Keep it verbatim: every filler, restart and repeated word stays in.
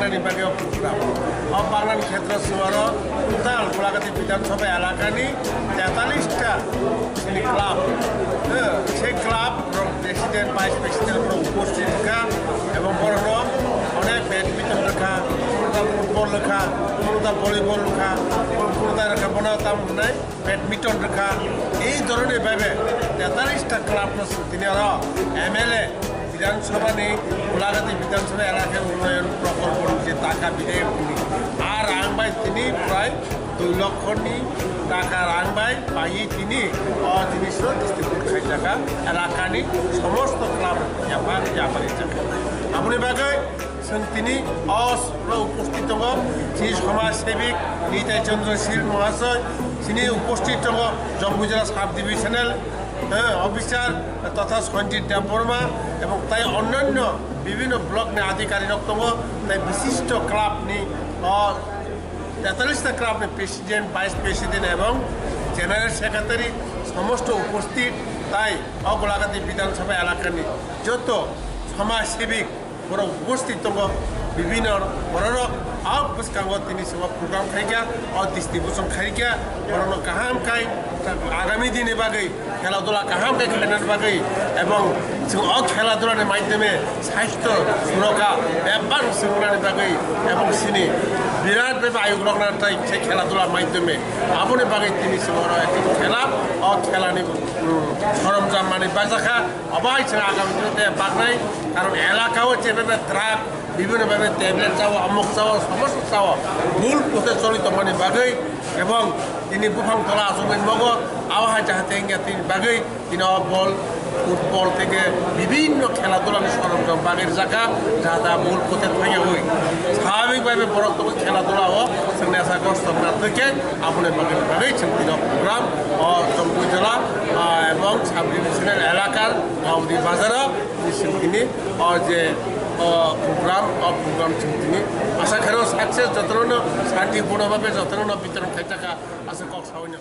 Ni bagwi o program. O bagwi khetra suaro total Golagati Bidhan Sabha elakani tetalista ni club. Eh, se club rok president, vice president rok uposthit kha ebong borokno onek badminton rwkha, kunuta football rwkha, kunuta volleyball rwkha, kunuta rwkha bono tam hwnwi badminton rwkha. Ei dhoroner bhabe tetalista club no tini oro M L A Bidhan Sabha ni Golagati Bidhan Sabha elakar unnoyon prokolpo ni je taka bidai hwnwi. Ar ang bai tini prai dui lokho ni taka rang bai paiwi tini o jinis no distribute khai jaka elakani somosto club yapha yapari jaka. Aboni bagwi chwng tini o uposthit tongo chini somaj sebik Nitai Chandra Sil Mahasoy, chini uposthit tongo Jambujala sub divisional, eh, officer totha Sanjit Debbarma ebong tai onnanno bibhinno block ni adhikari rok tongo, tai bishisto club ni o tetalista club ni president, vice president ebong general secretary somosto uposthit, tai o Golagati Bidhan Sabha elakani joto somaj sebik borok uposthit tongo, bibhinno bororok a bwskango tini swngo program khaikha, o distribution khaikha, borokno kaham khai agami dini bagwi khela dula kaham khai khlainani bagwi ebong chwng o khela dulani maidhyome sasthyo surokkha bebak swrwngnani bagwi ebong chini birat bebak ayuk rokna tai se khela dula maidhyome aboni bagwi tini chwng oro ekta khela, o khelani, um, soromjam manwi bakjakha, obo hai chwng agami dino tei baknai, karon elaka o je bebak drug, bibhinno bhabe tablet chao, amok chao, somosto chao, bhul pothe choli tongmani bagwi ebong tini buphang tola achukmani nogo, abo hai jahate wngya tini bagwi tini o bol, football theke bibhinno khela dulani soromjam bagwi rwjakha, jahate bhul pothe thangyawi. Swabhik bhabe borok tongo khela dula o, chwngni asa kosto wngna thwikhe aboni bagwi bagwi chwng tini o program o Jambujala, ah, ebong sub divisional elakar Gaudi Bazar o. Tini o je, o program, o program chwng tini asa khairo success, jotono shantiporno bhabe jotono bitoron khaijak kha, asa kok sawi no.